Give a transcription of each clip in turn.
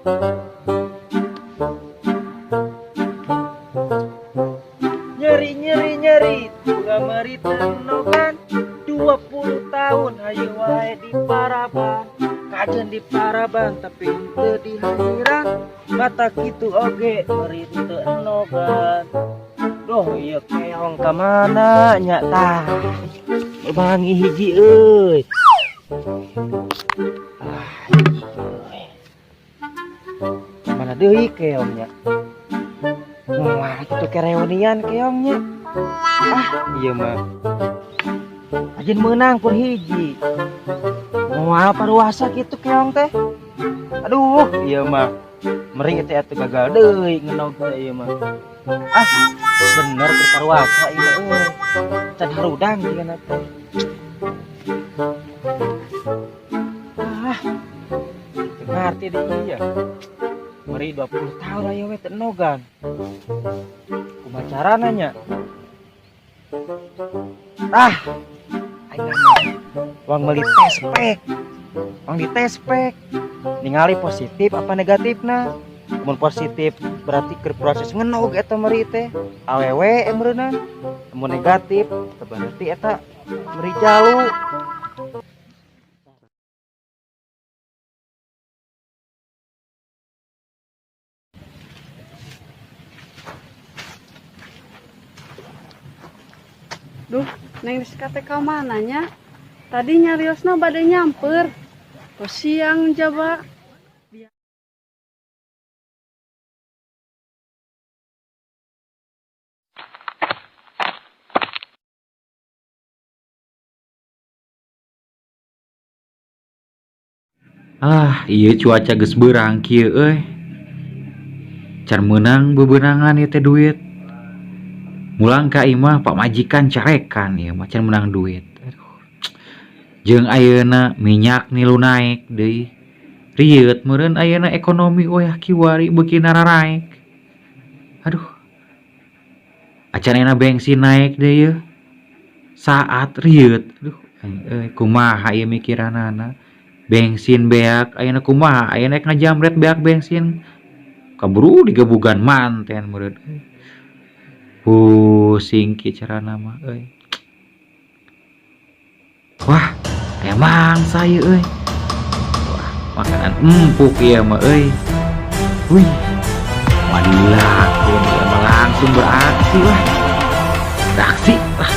Nyeri nyeri nyeri bunga meri tenogan 20 tahun hayu wae di paraban kajen di paraban tapi henteu dihairan mata kitu oge meri teu enogan. Doh ieu keong ka mana nya tah bangi hiji euy. Ah, hiji euy. Mana deui keongnya? Wah, itu kereunian keongnya. Ah, iya mah. Ajin menang pun hiji. Moal paruasa kitu keong teh. Aduh, iya mah. Meri teh atuh gagal deui ngenog teh ieu mah. Ah, bener keur paruasa ieu mah euy. Can harudang jigana teh. Ah. Teu ngarti deui ieu. Meri 20 tahun aya we teu enogan. Kumaha carana nya? Ah, aing mah wang meuli tespek. Wang di tespek. Ningali positif apa negatifna. Mun positif berarti keur proses ngenog eta meri teh. Awewe meureunna. Mun negatif berarti eta meri jalu. Duh, Neng Rizka teh ka mana nya? Tadi nyariosna bade nyamper. Tos siang jaba. Ah, ieu cuaca geus beurang kieu euy. Can meunang bebeunangan ieu teh duit. Mulang ka imah pamajikan carekan ieu mah can meunang duit. Aduh. Jeung ayeuna minyak nilu naik deui. Rieut meureun ayeuna ekonomi wayah kiwari beuki nararaek. Aduh. Acan ayeuna bensin naik deui yeuh. Saat rieut. Aduh, euy kumaha ieu mikiranana. Bensin beak ayeuna kumaha ayeuna rek ngajamret beak bensin. Kaburu digebugan manten meureun. Pusing ki carana mah euy. Wah, aya mangsa ieu euy. Wah, makanan empuk ieu mah euy. Wih. Wadilakeun ieu mah langsung beraksi wah. Beraksi wah.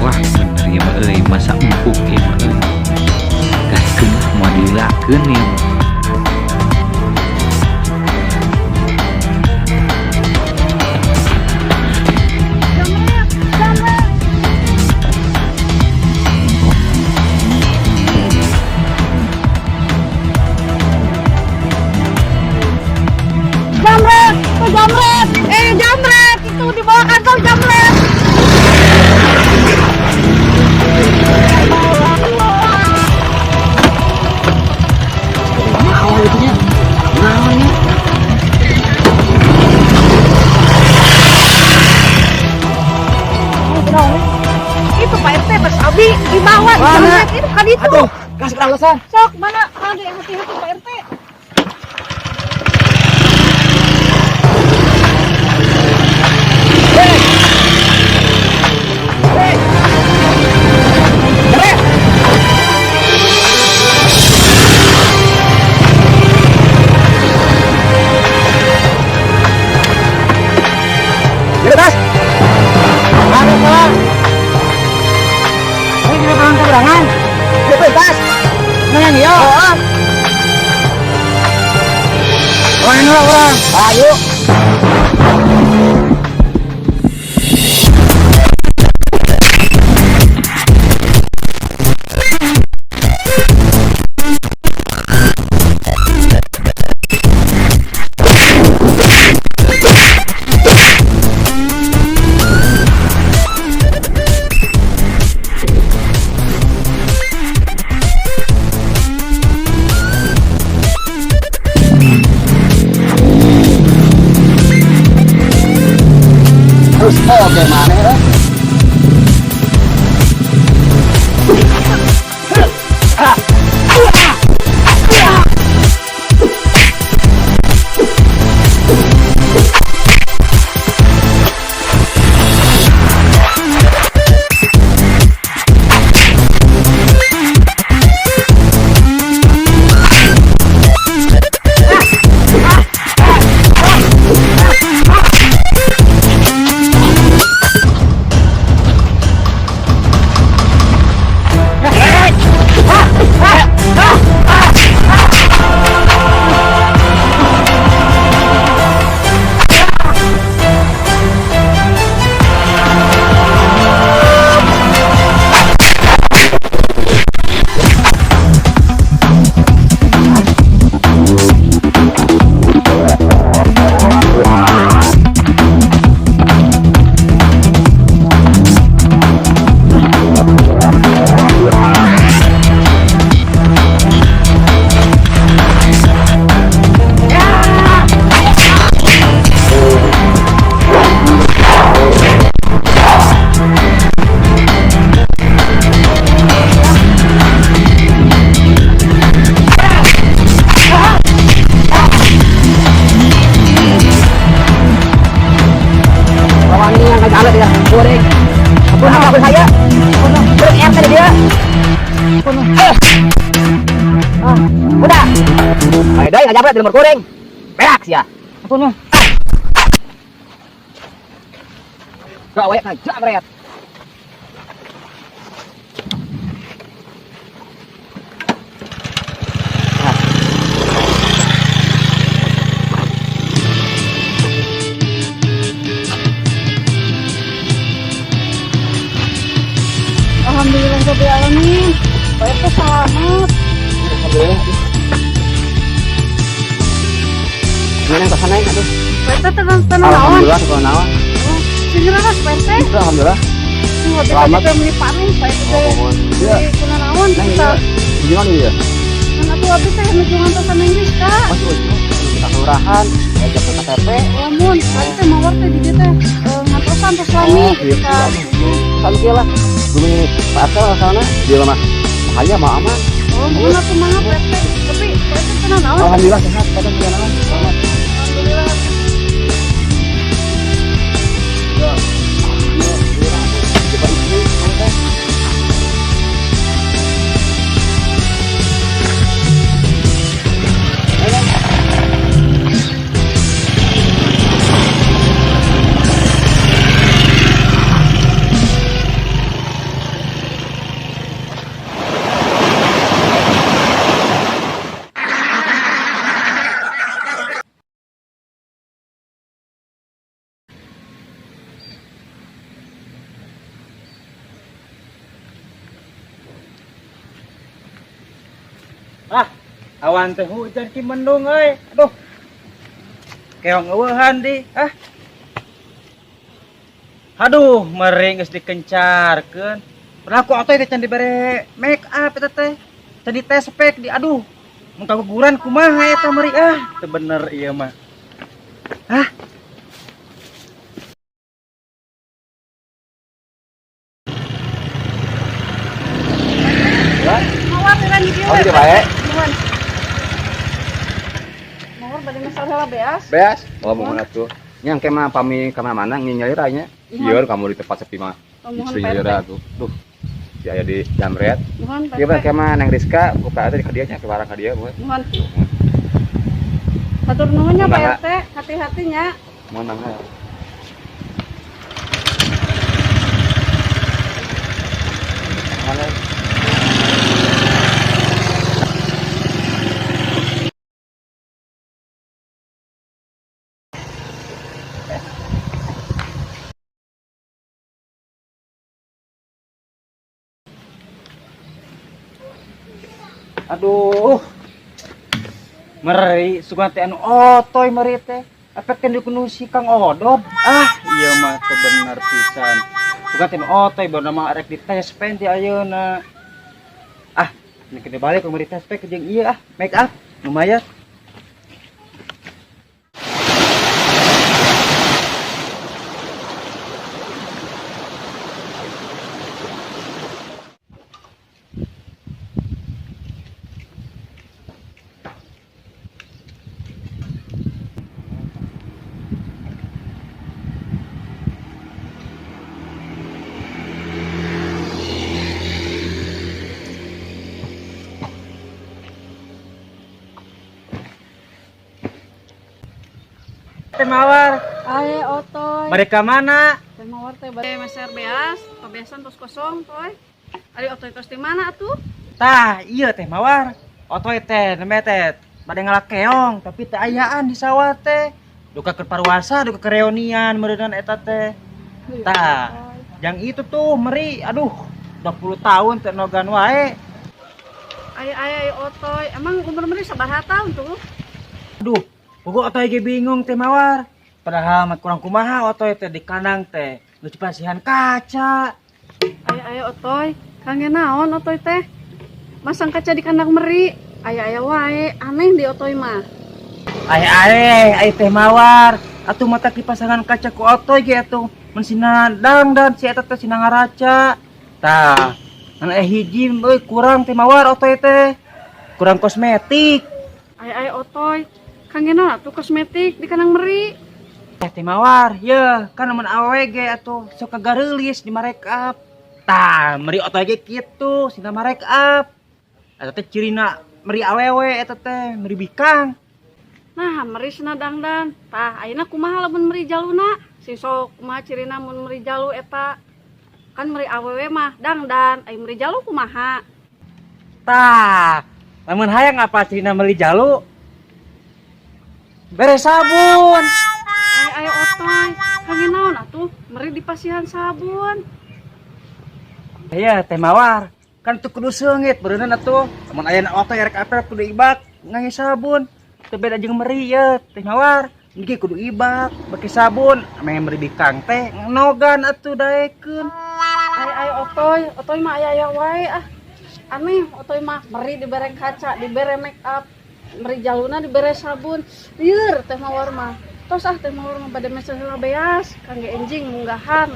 Wah, bener ya mah euy, masa empuk ieu mah euy. Gaskeun moal dilakeun ieu mah. Jamret, jamret. Jamret, itu jamret. Jamret, itu di bawah kantor jamret. Itu Pak RT Mas Abi di bawah, di Mana? jamret itu kan itu. Aduh, kasih alasan. Sok, mana? Ada yang hati-hati Pak RT. Ayo. Oke, mana ya? Wangi yang kagak ya, goreng. Aku apa saya? Goreng M tadi dia. Ah, udah. Ayo doi ngajak di nomor goreng. Berak sih ya. Ampun mah. Gak wae ngajak meret. Alhamdulillah rabbil alamin. Pak RT selamat. Alhamdulillah. Gimana ke sana aduh. Pak RT tenang tenang naon. Alhamdulillah kalau naon. Oh, sing raras Pak RT. Itu alhamdulillah. Tuh, habis Selamat. tadi teh meuni paling Pak RT teh. Oh, iya. Di kuna naon Neng, kita. iya. Gimana ya? Kan atuh abis teh nuju ngantosan Neng Rizka. Masih ujung kita kelurahan, ajak ke KTP. Lamun, tadi teh mawar teh di dieu teh ngantosan tos lami Oh, gitu gitu. kan. Kan kieu lah. Bumi Pak RT lah sana, dia mah bahaya mah aman. Oh, mun atuh mangga Pak RT. Tapi Pak RT tenang naon. Alhamdulillah sehat, kadang dia naon. Selamat. Alhamdulillah. Ya. Iya, iya. Coba istri, kamu teh. Ayo. Ah, awan teh hujan ki mendung euy. Aduh. Keong eueuhan di. Ah. Aduh, mering geus dikencarkeun. Padahal ku otoy teh can dibere make up eta teh. Can dites spek di aduh. Mun kaguguran kumaha eta meri ah. Teu bener ieu mah. Ah. Mawar teh di dieu. Oh, di bae. Nuhun. Mawar bade masalah heula beas. Beas. Oh, mohon atuh. Nya engke mah pami ka mana-mana nginyalira nya. Nuhun. Ieu kamu di tempat sepi mah. Oh, mohon Istri Pak RT. nyalira atuh. Duh. Si aya di jamret. Nuhun Pak Ieu mah RT. engke mah Neng Rizka ku Pak RT di ka dieu nya ke barang ka dieu mohon. Nuhun. Hatur nuhun nya Pak Mangga. RT, hati-hati nya. Mohon mangga. Mana? Aduh. Meri sugan teh anu otoy meri teh. Efek teh dikunu si Kang Odod. Ah, iya mah teu bener pisan. Sugan teh anu otoy baru mah rek dites pen ti ayeuna. Ah, ini kena balik meri tes spek jeung ieu ah, make up lumayan. Teh Mawar. Aye Otoy. Bade ka mana? Teh Mawar teh bade meser beas, pabeasan tos kosong toy. Ari Otoy tos di mana atuh? Tah, iya Teh Mawar. Otoy teh nembe teh bade ngalak keong, tapi teu ayaan di sawah teh. Duka keur paruasa, duka keur reunian meureunnan eta teh. Tah, yang itu tuh meri, aduh, 20 tahun teh nogan wae. Aye aye aye Otoy, emang umur meri sabaraha tahun tuh? Aduh, pokok Otoy ge bingung Teh Mawar. Padahal mah kurang kumaha Otoy teh di kandang teh, nu dipasihan kaca. Aye aye Otoy, kangge naon Otoy teh? Masang kaca di kandang meri. Aye aye wae, aneh di Otoy mah. Aye aye, aye Teh Mawar, atuh mata dipasangan kaca ku Otoy ge atuh. Mun sina dangdan si eta teh sina ngaraca. Tah, ngan aya hiji euy kurang Teh Mawar Otoy teh. Kurang kosmetik. Aye aye Otoy, kangge naon atuh kosmetik di kandang meri? Eh Teh Mawar, ye kan mun awewe ge atuh sok kagareulis di make up. Tah, meri Otoy ge kitu, sina make up. Eta teh cirina meri awewe eta teh, meri bikang. Nah, meri sina dangdan. Tah, ayeuna kumaha lamun meri jaluna? Sing sok kumaha cirina mun meri jalu eta? Kan meri awewe mah dangdan, ai meri jalu kumaha? Tah, lamun hayang apa cirina meri jalu? Bere sabun. Ayo ayo Otoy, kangge naon atuh meri dipasihan sabun? Iya, Teh Mawar. Kan tuh kudu seungit beureunan atuh. Lamun aya na Otoy rek apel kudu ibak ngangge sabun. Teu beda jeung meri ye, Teh Mawar. Niki kudu ibak bake sabun. Ame meri bikang teh nogan atuh daekeun. Ayo ayo Otoy, Otoy mah aya aya wae ah. Aneh Otoy mah meri dibere kaca, dibere make up, meri jaluna dibere sabun. Lieur Teh Mawar mah. Tos ah Teh Mawar mah bade meser heula beas, kangge enjing munggahan.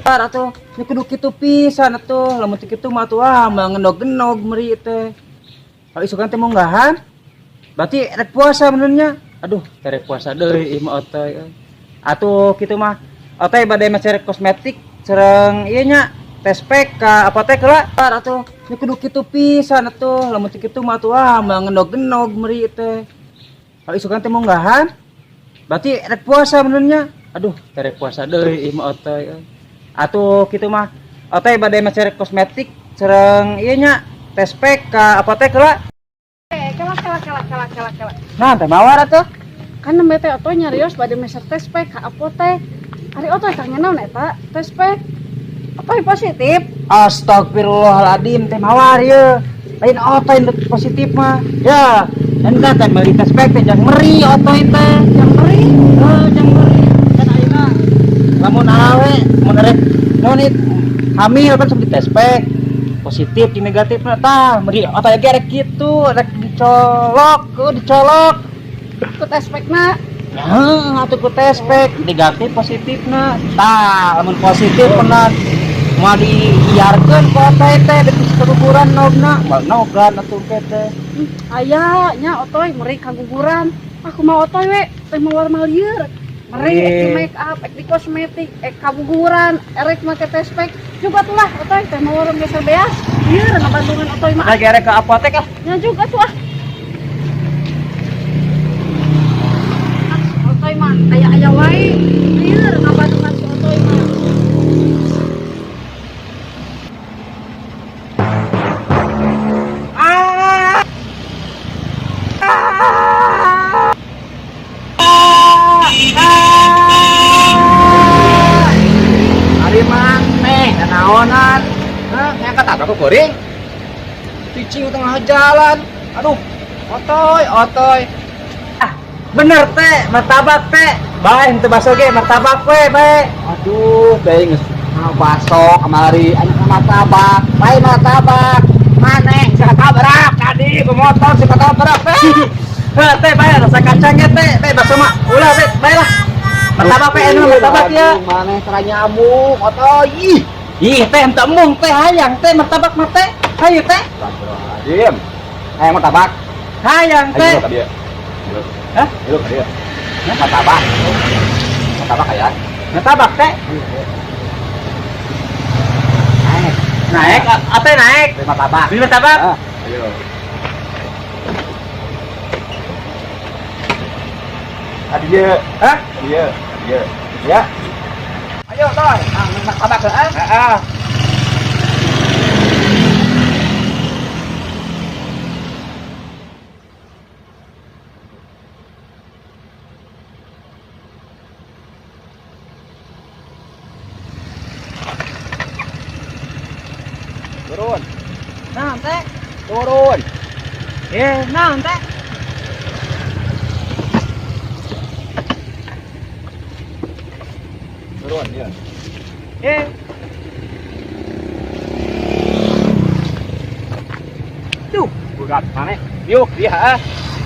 Tar atuh, nya kudu kitu pisan atuh. Lamun teu kitu mah atuh ah moal ngenog-genog meri teh. Kalau isukan teh munggahan, berarti rek puasa benernya. Aduh, teh rek puasa deui ieu mah Otoy euy. Atuh kitu mah Otoy bade meser kosmetik sareng ieu nya tes pack ka apotek heula. Tar atuh, nya kudu kitu pisan atuh. Lamun teu kitu mah atuh ah moal ngenog-genog meri teh. Kalau isukan teh munggahan, berarti rek puasa benernya. Aduh, teh rek puasa deui ieu mah Otoy euy. Atuh kitu mah Otoy bade meser kosmetik sareng ieu nya tes pack ka apotek heula. Eh, kela kela kela kela kela kela. Nah, Teh Mawar atuh. Kan nembe teh Otoy nyarios bade meser tes pack ka apotek. Ari Otoy tanya naon eta tes pack? Otoy positif. Astagfirullahaladzim Teh Mawar ye. Lain Otoy nu positif mah. Ya, dan kan teh meuli tes pack teh jang meri Otoy teh. Jang meri. Heuh, jang meri. Kan ayeuna lamun awe mun rek naon ieu hamil kan sok di tes pack. Positif di negatif na tah meri Otoy ge rek kitu, rek dicolok, ku dicolok. Ku tes pack na. Nah, atuh ku tes pack negatif positifna. Tah, lamun positif pernah moal diiarkeun ku Otoy teh deui keguguran nogna, moal nogan atuh ke teh. Aya nya Otoy meri kaguguran. Aku mau Otoy we, Teh Mawar mah lieur. Meri ek di make up, ek di kosmetik, ek kaguguran, erek make tes pack. Juga tuh lah Otoy Teh Mawar geser beas. Lieur ngabandungan Otoy mah. Lagi erek ke apotek ah. Nya juga tuh ah. Ah, si Otoy mah aya-aya wae. Lieur ngabandungan si Otoy mah. Ah. Ari maneh naonan? Hah, ngangkat apa kok goreng? Cicing di tengah jalan. Aduh, Otoy, Otoy. Ah, bener teh, martabak teh. Bae henteu baso ge, martabak we bae. Aduh, bae geus baso kamari anu martabak. Bae martabak. Maneh bisa tabrak tadi pemotor bisa tabrak teh. Heh, teh bae rasa kacangnya teh, teh baso mah ulah teh, bae lah. Martabak we anu martabak ya. Aduh, maneh tara nyamuk, Otoy. Ih. Ih, teh henteu embung teh hayang teh martabak mah teh. Hayu teh. Astagfirullahaladzim. Hayang martabak. Hayang teh. Ayo ka dieu. Hah? Ayo ka dieu. Martabak. Martabak hayang. Martabak teh. Naik. Naik, apa naik? Beli martabak. Beli martabak. Ah, ayo. Adieu. Hah? Adieu. Adieu. Ya. Ayo, Toy. Ah, martabak heeh. Heeh. Turun. Naon teh? Turun. Eh, naon teh? Turun, ya. Eh. Duh, bukan mana? Yuk, dia ah.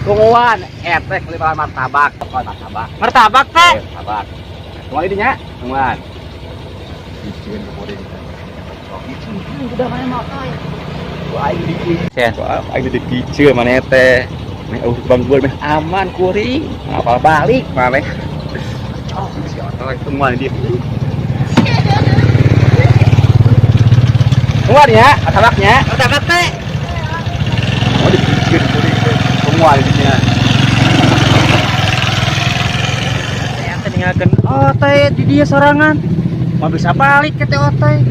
Tungguan, etek beli martabak, pokoknya martabak. Martabak teh. Eh, martabak. Tungguan ini nya, tungguan. Dicieun ke kuring. Udah mana mau Otoy. Aing dipicen, aing dipicen maneh teh. Meh eueuh bang gue meh aman kuring. Apal balik maneh. Oh, si Otoy tungguan dia. Tungguan ya, martabaknya. Martabak teh. Oh, dipicen kuring teh. Tungguan dinya. Teh teh ninggalkeun Otoy di dia sorangan. Mau bisa balik ke teh Otoy.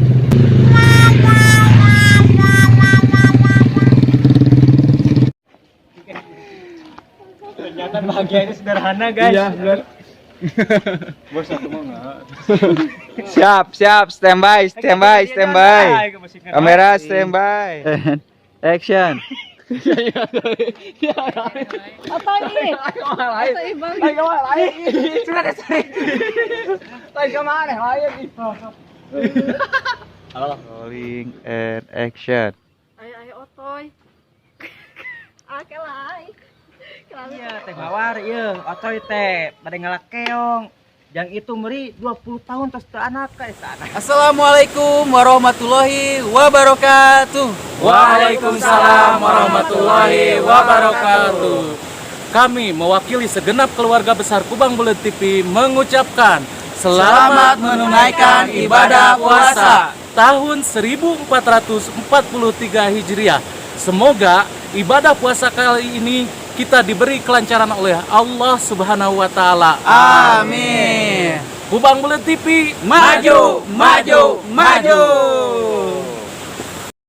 Ternyata bahagia itu sederhana, guys. Iya, benar. Bos aku mau enggak. Siap, siap, standby, standby, standby. Kamera standby. Action. Otoy ih. Otoy bang. Rolling and action. Ayo ayo Otoy. Ake lah. Iya, teh mawar ieu, Otoy teh bade ngalak keong. Yang itu meri 20 tahun tos teu anak ka teu anak. Assalamualaikum warahmatullahi wabarakatuh. Waalaikumsalam warahmatullahi wabarakatuh. Kami mewakili segenap keluarga besar Kubang Buleud TV mengucapkan selamat menunaikan ibadah puasa tahun 1443 Hijriah. Semoga ibadah puasa kali ini kita diberi kelancaran oleh Allah Subhanahu wa taala. Amin. Kubang Buleud TV Maju, maju, maju.